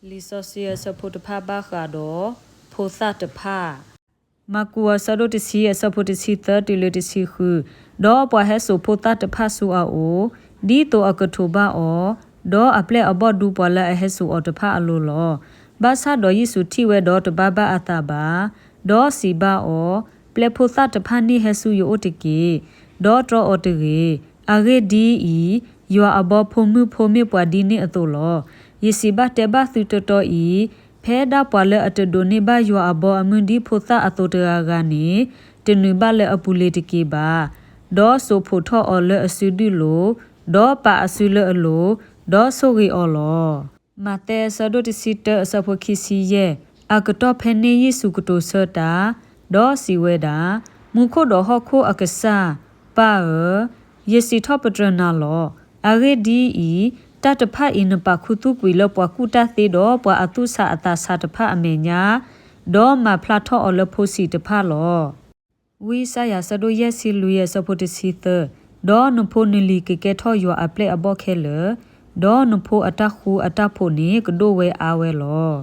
လံာ်စီဆှံအဆၢဖိတဖၣ်ဘၣ်ဃးဒီး ဖိသၣ်တဖၣ် မၢ်ကူးအဆၢဒိၣ်တဆံအဆၢဖိတဆံသၢတုၤလၢတဆံဃု, ဒီးပှၤဟဲစိာ်ဖိသၣ်တဖၣ်ဆူအအိၣ်, ဒ်သိးအကထိးဘၣ်အီၤ, ဒီးအပျဲၢ်အဘီၣ်ဒူပှၤလၢအဟဲစိာ်အီၤတဖၣ်အလိၤလီၤ. ဘၣ်ဆၣ်ဒီးယ့ၣ်ၡူးထံၣ်ဝဲဒီးတဘၣ်ဘၣ်အသးဘၣ်, ဒီးစံးဘၣ်အီၤ, ပျဲဖိသၣ်တဖၣ်န့ၣ်ဟဲဆူယအိၣ်တက့ၢ်, ဒီးတြီအီၤတဂ့ၤ. အဂ့ၢ်ဒ်အံၤ, ယွၤအဘီဖိမုၢ်ဖိမ့ၢ်ပှၤဒ်န့ၣ်အသိးလီၤ. ယစံးဘၣ်တဲဘၣ်သုတီတီအံၤ, ဖဲဒၣ်ပှၤလၢအတဒိးန့ၢ်ဘၣ်ယွၤအဘီအမုၢ်ဒ်ဖိသၣ်အသိးတဂၤဂၤန့ၣ်, တနုာ်ဘၣ်လၢအပူၤလ့ၤတက့ၢ်ဘၣ်. ဒီးစိာ်ဖှိၣ်ထီၣ်အီၤလၢအစုဒုၣ်လိၤ, ဒီးပာ်အစုလၢအလိၤ, ဒီးဆိၣ်ဂ့ၤအီၤလီၤ. မးသဲအဆၢဒိၣ်တဆံတၢအဆၢဖိခံဆံယဲၢ်, အကတီၢ်ဖဲန့ၣ်ယ့ၣ်ၡူးကတိၤဆၢတၢ်, ဒီးစံးဝဲဒၣ်, မူခိၣ်ဒီးဟီၣ်ခိၣ်အကစၢ်, ပၢ်ဧၢ, ယစံးထီၣ်ပတြၢၤနၤလီၤ. အဂ့ၢ်ဒ်အံၤ, တၢ်တဖၣ်အံၤနပာ်ခူသူၣ်ကွံာ်လၢပှၤကူၣ်တၢ်သ့ဒီးပှၤအသူၣ်ဆးအသးဆးတဖၣ်အမဲာ်ညါ, ဒီးမၤဖျါထီၣ်အီၤလၢဖိဆံးတဖၣ်လီၤ. ဝံယၡါယၤအဆၢဒိၣ်ယဲၢ်ဆံလွံၢ်အဆၢဖိတဆံသၢ, ဒီးနဖိနလံၤကကဲထီၣ်ယွၤအပျဲၢ်အဘီၣ်ခဲလၢာ်, ဒီးနဖိအတၢ်ဃူအတၢ်ဖိးန့ၣ်ကဒိၣ်ဝဲအါဝဲလီၤ.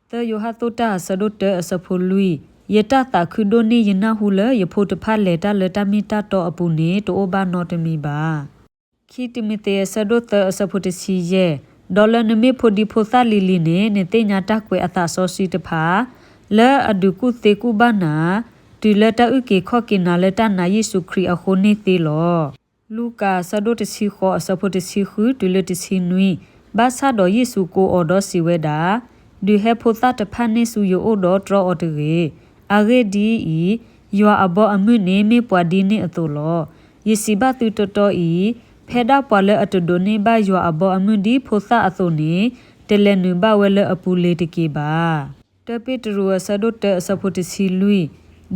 သၢယိၤဟၣ်အဆၢဒိၣ်တၢအဆၢဖိလွံၢ်, ယတၢ်သးခုဒိၣ်န့ၢ်ယနၢ်ဟူလၢယဖိတဖၣ်လဲၤတၢ်လၢတၢ်မ့ၢ်တၢ်တီအပူၤန့ၣ် တအိၣ်ဘၣ်နီတမံၤဘၣ်. ခံတံၤမသ့းအဆၢဒိၣ်သၢအဆၢဖိတဆံယဲၢ်, ဒီးလၢနမ့ၢ်ဖိဒံဖိသၣ်လံၤလံၤန့ၣ် နသ့ၣ်ညါတၢ်ကွဲးအသးစီဆှံတဖၣ်, လၢအဒုးကူၣ်သ့ကူၣ်ဘၣ်နၤ, တုၤလၢတၢ်အုၣ်က့ၤခီၣ်က့ၤနၤလၢတၢ်နာ်ယ့ၣ်ၡူးခရံာ်အဃိန့ၣ်သ့လီၤ. လူၤကၣ်အဆၢဒိၣ်တဆံဃိးအဆၢဖိတဆံဃုတုၤလၢတဆံနွံ, ဘၣ်ဆၣ်ဒီးယ့ၣ်ၡူးကိးအီၤဒီးစံးဝဲဒၣ်, ဒုးဟဲဖိသၣ်တဖၣ်န့ၣ်ဆူယအိၣ်ဒီးတြီအီၤတဂ့ၤ. အဂ့ၢ်ဒ်အံၤ, ယွၤအဘီအမုၢ်န့ၣ်မ့ၢ်ပှၤဒ်န့ၣ်အသိးလီၤ. ယစံးဘၣ်သုတီတီအံၤ, ဖဲဒၣ်ပှၤလၢအတဒိးန့ၢ်ဘၣ်ယွၤအဘီအမုၢ်ဒ်ဖိသၣ်အသိးန့ၣ်, တလဲၤနုာ်ဘၣ်ဝဲလၢအပူၤလ့ၤတက့ၢ်ဘၣ်. တၢပ့းတရူးအဆၢဒိၣ်တၢအဆၢဖိတဆံလွံၢ်,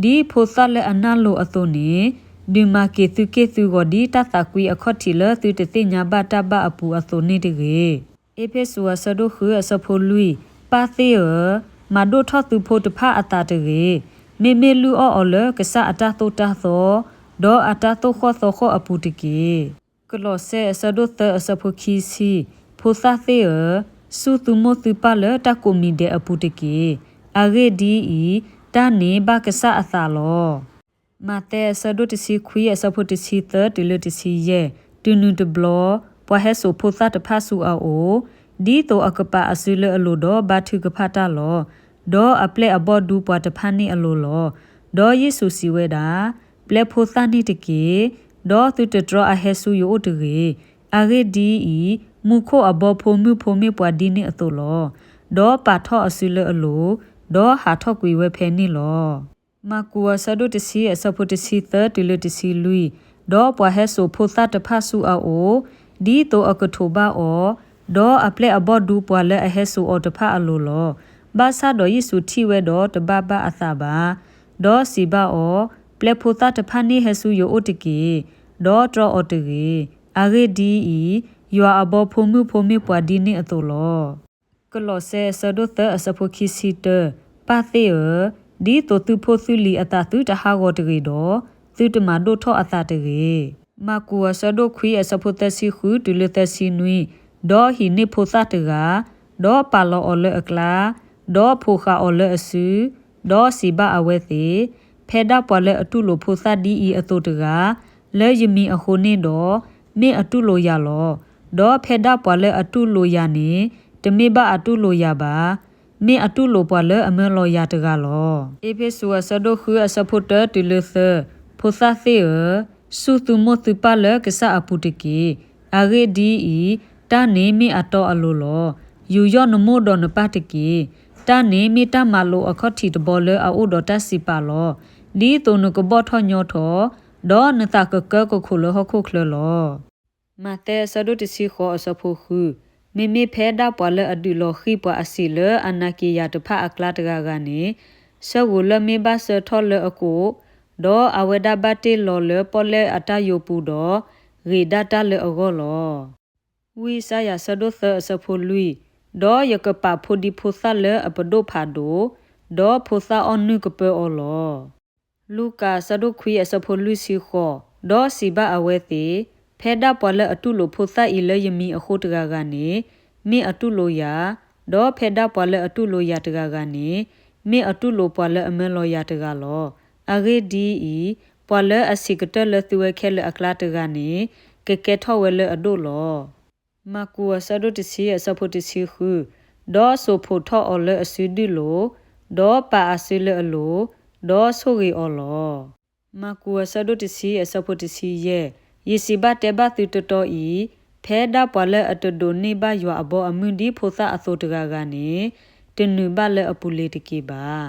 ဒ်ဖိသၣ်လၢအနၢ်လိၤအသိးန့ၣ်, ဒုးမၤက့ၤသုက့ၢ်သုဂီၤဒ်တၢ်သးကွံအခီၣ်ထံးလၢသုတသ့ၣ်ညါဘၣ်တၢ်ဘၣ်အပူၤအသိးန့ၣ်တဂ့ၤ. အ့းဖ့းစူးအဆၢဒိၣ်ဃုအဆၢဖိလွံၢ်, ပၢ်သ့ၣ်ဧၢ, မၤဒိၣ်ထီၣ်သုဖိတဖၣ်အသးတဂ့ၤ. မ့မ့ၢ်လုၢ်အီၣ်အီၤလၢကစၢ်အတၢ်သိၣ်တၢ်သီ, ဒီးအတၢ်သိၣ်ဃီၣ်သီဃီၣ်အပူၤတက့ၢ်. ကလီးစဲအဆၢဒိၣ်သၢအဆၢဖိခံဆံ, ဖိသၣ်သ့ၣ်ဧၢ, စူၢ်သုမိၢ်သုပၢ်လၢတၢ်ကိးမံၤဒဲးအပူၤတက့ၢ်. အဂ့ၢ်ဒ်အံၤ, တၢ်န့ၣ်ဘၣ်ကစၢ်အသးလီၤ. မးသဲအဆၢဒိၣ်တဆံခွံအဆၢဖိတဆံသၢတုၤလၢတဆံယဲၢ်, တုၤနုၤတဘျီ, ပှၤဟဲစိာ်ဖိသၣ်တဖၣ်ဆူအအိၣ်, ဒ်သိးအကပာ်အစုလၢအလိၤဒီးဘါထုကဖၣ်တၢ်လီၤ. ဒီးအပျဲၢ်အဘီၣ်ဒူပှၤတဖၣ်န့ၣ်အလိၤလီၤ. ဒီးယ့ၣ်ၡူးစံးဝဲဒၣ်, ပျဲဖိသၣ်န့ၣ်တက့ၢ်, ဒီးသုတတြီအဟဲဆူယအိၣ်တဂ့ၤ. အဂ့ၢ်ဒ်အံၤ, မူခိၣ်အဘီဖိမုၣ်ဖိမ့ၢ်ပှၤဒ်န့ၣ်အသိးလီၤ. ဒီးပာ်ထီၣ်အစုလၢအလိၤ, ဒီးဟးထီၣ်ကွံာ်ဝဲဖဲန့ၣ်လီၤ. မၢ်ကူးအဆၢဒိၣ်တဆံအဆၢဖိတဆံသၢတုၤလၢတဆံလွံၢ်, ဒီးပှၤဟဲစိာ်ဖိသၣ်တဖၣ်ဆူအအိၣ်, ဒ်သိးအကထိးဘၣ်အီၤ, ဒီးအပျဲၢ်အဘီၣ်ဒူပှၤလၢအဟဲစိာ်အီၤတဖၣ်အလိၤလီၤ. ဘၣ်ဆၣ်ဒီးယ့ၣ်ၡူးထံၣ်ဝဲဒီးတဘၣ်ဘၣ်အသးဘၣ်, ဒီးစံးဘၣ်အီၤ, ပျဲဖိသၣ်တဖၣ်န့ၣ်ဟဲဆူယအိၣ်တက့ၢ်, ဒီးတြီအီၤတဂ့ၤ. အဂ့ၢ်ဒ်အံၤ, ယွၤအဘီဖိမုၣ်ဖိမ့ၢ်ပှၤဒ်န့ၣ်အသိးလီၤ. ကလီးစဲအဆၢဒိၣ်သၢအဆၢဖိခံဆံတၢ, ပၢ်သ့ၣ်ဧၢ, ဒ်သိးသုဖိသုလံၤအသးသုတဟးဂီၤတဂ့ၤဒီး, သုတမၤဒိၣ်ထီၣ်အသးတဂ့ၤ. မၢ်ကူးအဆၢဒိၣ်ခွံအဆၢဖိသၢဆံဃုတုၤလၢသၢဆံနွံ, ဒီးဟံးန့ၢ်ဖိသၣ်တဂၤ, ဒီးပာ်လီၤအီၤလၢအကျါ, ဒီးဖိးဃာ်အီၤလၢအစု, ဒီးစံးဘၣ်အဝဲသ့ၣ်, ဖဲဒၣ်ပှၤလၢအတူၢ်လိာ်ဖိသၣ်ဒ်အံၤအသိးတဂၤ, လၢယမံၤအဃိန့ၣ်ဒီး, မ့ၢ်အတူၢ်လိာ်ယၤလီၤ. ဒီးဖဲဒၣ်ပှၤလၢအတူၢ်လိာ်ယၤန့ၣ်, တမ့ၢ်ဘၣ်အတူၢ်လိာ်ယၤဘၣ်, မ့ၢ်အတူၢ်လိာ်ပှၤလၢအမၢလီၤယၤတဂၤလီၤ. အ့းဖ့းစူးအဆၢဒိၣ်ဃုအဆၢဖိတၢတုၤလၢသၢ, ဖိသၣ်သ့ၣ်ဧၢ, စူၢ်သုမိၢ်သုပၢ်လၢကစၢ်အပူၤတက့ၢ်. အဂ့ၢ်ဒ်အံၤ, တၢ်န့ၣ်မ့ၢ်အတီအလိၤလီၤ. ယူးယီၣ်နမိၢ်ဒီးနပၢ်တက့ၢ်. တၢ်န့ၣ်မ့ၢ်တၢ်မၤလိာ်အခီၣ်ထံးတဘီလၢအအိၣ်ဒီးတၢ်စံးပာ်လီၤ. ဒ်သိးနကဘီၣ်ထီၣ်ညီထီၣ်, ဒီးနသးကကၢကခိၣ်လၢဟီၣ်ခိၣ်ချၢလီၤ. မးသဲအဆၢဒိၣ်တဆံဃိးအဆၢဖိဃု, မ့မ့ၢ်ဖဲဒၣ်ပှၤလၢအဒုးလီၤဃံၤပှၤအဆံးလၢအနၤက့ၤယၤတဖၣ်အကျါတဂၤဂၤန့ၣ်, ဆၢဂူာ်လၢမ့ၢ်ဘၣ်ဆၢထီၣ်လၢအကိး, ဒီးအဝဲဒၣ်ဘၣ်တ့ၢ်လီၤလၢပီၣ်လဲၣ်အတၢ်ယိာ်ပူၤဒီး, ဂ့ၤဒၣ်တၢ်လၢအဂီၢ်လီၤ. ဝံယၡါယၤအဆၢဒိၣ်သၢအဆၢဖိလွံၢ်, ဒီးယကပာ်ဖိဒံဖိသၣ်လၢအပဒိၣ်ဖးဒိၣ်, ဒီးဖိသၣ်အီၣ်နုၢ်ကပၢအီၤလီၤ. လူၤကၣ်အဆၢဒိၣ်ခွံအဆၢဖိလွံၢ်ဆံဃိး, ဒီးစံးဘၣ်အဝဲသ့ၣ်, ဖဲဒၣ်ပှၤလၢအတူၢ်လိာ်ဖိသၣ်အံၤလၢယမံၤအဃိတဂၤဂၤန့ၣ်, မ့ၢ်အတူၢ်လိာ်ယၤ, ဒီးဖဲဒၣ်ပှၤလၢအတူၢ်လိာ်ယၤတဂၤဂၤန့ၣ် မ့ၢ်အတူၢ်လိာ်ပှၤလၢအမၢလီၤယၤတဂၤလီၤ. အဂ့ၢ်ဒ်အံၤ, ပှၤလၢအဆံးကတၢၢ်လၢသုဝဲခဲလၢာ်အကျါတဂၤန့ၣ် ကကဲထီၣ်ဝဲလၢအဒိၣ်လီၤ. မၢ်ကူးအဆၢဒိၣ်တဆံအဆၢဖိတဆံဃု, ဒီးစိာ်ဖှိၣ်ထီၣ်အီၤလၢအစုဒုၣ်လိၤ, ဒီးပာ်အစုလၢအလိၤ, ဒီးဆိၣ်ဂ့ၤအီၤလီၤ. မၢ်ကူးအဆၢဒိၣ်တဆံအဆၢဖိတဆံယဲၢ်, ယစံးဘၣ်တဲဘၣ်သုတတီအံၤ, ဖဲဒၣ်ပှၤလၢအတဒိးန့ၢ်ဘၣ်ယွၤအဘီအမုၢ်ဒ်ဖိသၣ်အသိးတဂၤဂၤန့ၣ်, တနုာ်ဘၣ်လၢအပူၤလ့ၤတက့ၢ်ဘၣ်.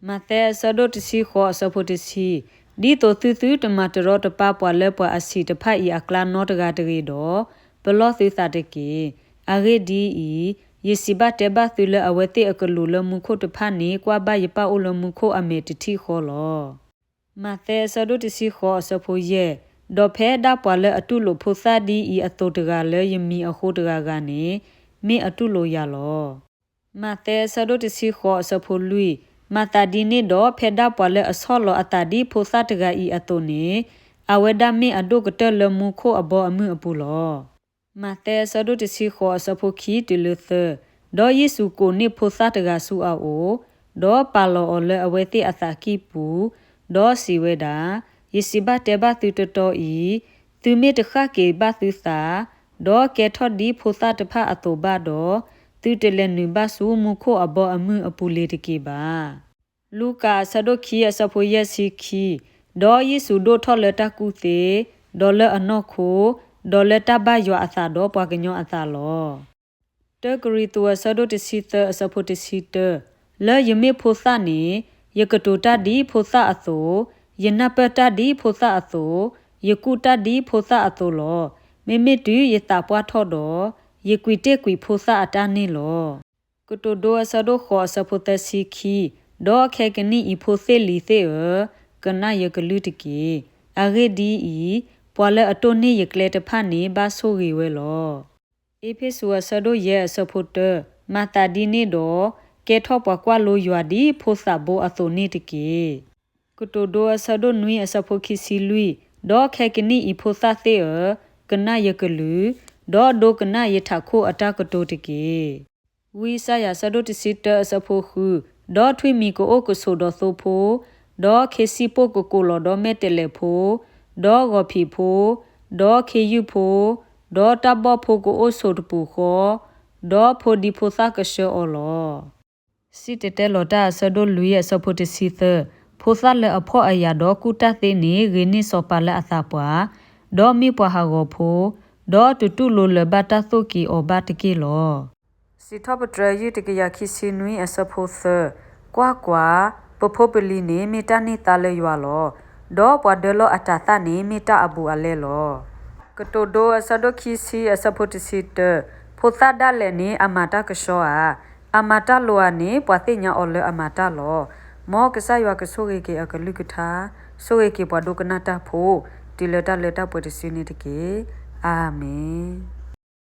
မးသဲအဆၢဒိၣ်တဆံဃိးအဆၢဖိတဆံ, ဒ်သိးသုသုတမၤတရီတပါပှၤလၢပှၤအဆံးတဖၣ်အံၤအကျါနီတဂၤတဂ့ၤဒီး, ပလီၢ်သုသးတက့ၢ်. အဂ့ၢ်ဒ်အံၤ, ယစံးဘၣ်တဲဘၣ်သုလၢအဝဲသ့ၣ်အကလူးလၢမူခိၣ်တဖၣ်န့ၣ်ကွၢ်ဘၣ်ယပၢ်အိၣ်လၢမူခိၣ်အမဲာ်တထံၣ်ဃီလီၤ. မးသဲအဆၢဒိၣ်တဆံဃိးအဆၢဖိယဲၢ်, ဒီးဖဲဒၣ်ပှၤလၢအတူၢ်လိာ်ဖိသၣ်ဒ်အံၤအသိးတဂၤလၢယမံၤအဃိတဂၤဂၤန့ၣ်, မ့ၢ်အတူၢ်လိာ်ယၤလီၤ. မးသဲအဆၢဒိၣ်တဆံဃိးအဆၢဖိလွံၢ်, မၤသးဒ်န့ၣ်ဒီး ဖဲဒၣ်ပှၤလၢအဆီၣ်လီၤအသးဒ်ဖိသၣ်တဂၤအံၤအသိးန့ၣ်, အဝဲဒၣ်မ့ၢ်အဒိၣ်ကတၢၢ်လၢမူခိၣ်အဘီအမုၢ်အပူၤလီၤ. မးသဲအဆၢဒိၣ်တဆံဃိးအဆၢဖိခံတုၤလၢသၢ, ဒီးယ့ၣ်ၡူးကိးန့ၢ်ဖိသၣ်တဂၤဆူအအိၣ်, ဒီးပာ်လီၤအီၤလၢအဝဲသ့ၣ်အသးကံၢ်ပူၤ, ဒီးစံးဝဲဒၣ်, ယစံးဘၣ်တဲဘၣ်သုတတီအံၤ, သုမ့ၢ်တဃၣ်က့ၤဘၣ်သုသး, ဒီးကဲထီၣ်ဒ်ဖိသၣ်တဖၣ်အသိးဘၣ်ဒီး, သုတလဲၤနုာ်ဘၣ်ဆူမူခိၣ်အဘီအမုၢ်အပူၤလ့ၤတက့ၢ်ဘၣ်. လူၤကၣ်အဆၢဒိၣ်ခံအဆၢဖိယဲၢ်ဆံခံ, ဒီးယ့ၣ်ၡူးဒိၣ်ထီၣ်လၢတၢ်ကူၣ်သ့, ဒီးလၢအနီၢ်ခိ, ဒီးလၢတၢ်ဘၣ်ယွၤအသးဒီးပှၤကညီအသးလီၤ. တၢကရံၣ်သူးအဆၢဒိၣ်တဆံသၢအဆၢဖိတဆံတၢ, လၢယမ့ၢ်ဖိသၣ်န့ၣ်, ယကတိၤတၢ်ဒ်ဖိသၣ်အသိး, ယနၢ်ပၢၢ်တၢ်ဒ်ဖိသၣ်အသိး, ယကူၣ်တၢ်ဒ်ဖိသၣ်အသိးလီၤ. မ့မ့ၢ်တုၤယသးပှၢ်ထီၣ်ဒီး, ယကွံာ်တ့ၢ်ကွံာ်ဖိသၣ်အတၢ်န့ၣ်လီၤ. ကတိၤဒိအဆၢဒိၣ်ဃိးအဆၢဖိသၢဆံခံ, ဒီးခဲကနံၣ်အံၤဖိသ့ၣ်လံၤသ့ၣ်ဧၢ, ကနၣ်ယကလုၢ်တက့ၢ်. အဂ့ၢ်ဒ်အံၤ, ပှၤလၢအတိၢ်န့ၢ်ယကျဲတဖၣ်န့ၣ် ဘၣ်ဆိၣ်ဂ့ၤဝဲလီၤ. အ့းဖ့းစူးအဆၢဒိၣ်ယဲၢ်အဆၢဖိတၢ, မၤသးဒ်န့ၣ်ဒီး, ကဲထီၣ်ပှၤကွၢ်လိယွၤဒ်ဖိသၣ်ဘိအသိးန့ၣ်တက့ၢ်. ကတိၤဒိအဆၢဒိၣ်နွံအဆၢဖိခံဆံလွံၢ်, ဒီးခဲကနံၣ်အံၤဖိသၣ်သ့ၣ်ဧၢ, ကနၣ်ယကလုၢ်, ဒီးဒိကနၣ်ယထးခိၣ်အတၢ်ကတိၤတက့ၢ်. ဝံယၡါယၤအဆၢဒိၣ်တဆံတၢအဆၢဖိဃု, ဒီးထွံၣ်မံၤကအိၣ်ကဆိးဒီးသိဖိ, ဒီးခ့စံၣ်ပိၢ်ကကိးလီၤဒီးမဲာ်တဲးလဲးဖိ, ဒီးဂီၤဖံးဖိ, ဒီးခ့ယုၢ်ဖိ, ဒီးတၢ်ဘီၣ်ဖိကအိၣ်ဆိးတပူၤဃီ, ဒီးဖိဒံဖိသၣ်ကဆှၢအီၤလီၤ. စံၣ်တဲၤတဲလီၤတၢ်အဆၢဒိၣ်လွံၢ်အဆၢဖိတဆံသၢ, ဖိသၣ်လၢအဖှီၣ်အယာ်ဒီးကူၣ်တၢ်သ့န့ၣ် ဂ့ၤန့ၢ်စီၤပၤလၢအသးပှၢ်, ဒီးမ့ၢ်ပှၤဟးဂီၤဖိ, ဒီးတတူၢ်လိာ်လၢၤဘၣ်တၢ်သိၣ်က့ၤအီၤဘၣ်တက့ၢ်လီၤ. စံးထီၣ်ပတြၢၤယုၢ်တကယၤခံဆံနွံအဆၢဖိသၢ, ကွၢ်ကွၢ်, ပဖိပလံၤန့ၣ်မ့ၢ်တၢ်န့ၢ်သါလၢယွၤလီၤ. ဒီးပှၤဒၢလီၢ်အတၤသၣ်န့ၣ်မ့ၢ်တၢ်အဘူးအလဲလီၤ. ကတိၤဒိအဆၢဒိၣ်ခံဆံအဆၢဖိတဆံတၢ, ဖိသၣ်ဒၣ်လဲာ်န့ၣ်အမၤတၢ်ကဆှီဧါ. အမၤတၢ်လိၤဧါန့ၣ် ပှၤသ့ၣ်ညါအီၤလၢအမၤတၢ်လီၤ. မ်ကစၢ်ယွၤကဆိၣ်ဂ့ၤက့ၤအကလုၢ်ကထါ, ဆိၣ်ဂ့ၤက့ၤပှၤဒိကနၣ်တၢ်ဖိ, တုၤလၢတၢ်လၢတၢ်ပှဲၤတစုန့ၣ်တက့ၢ်. အၤမ့ၣ်.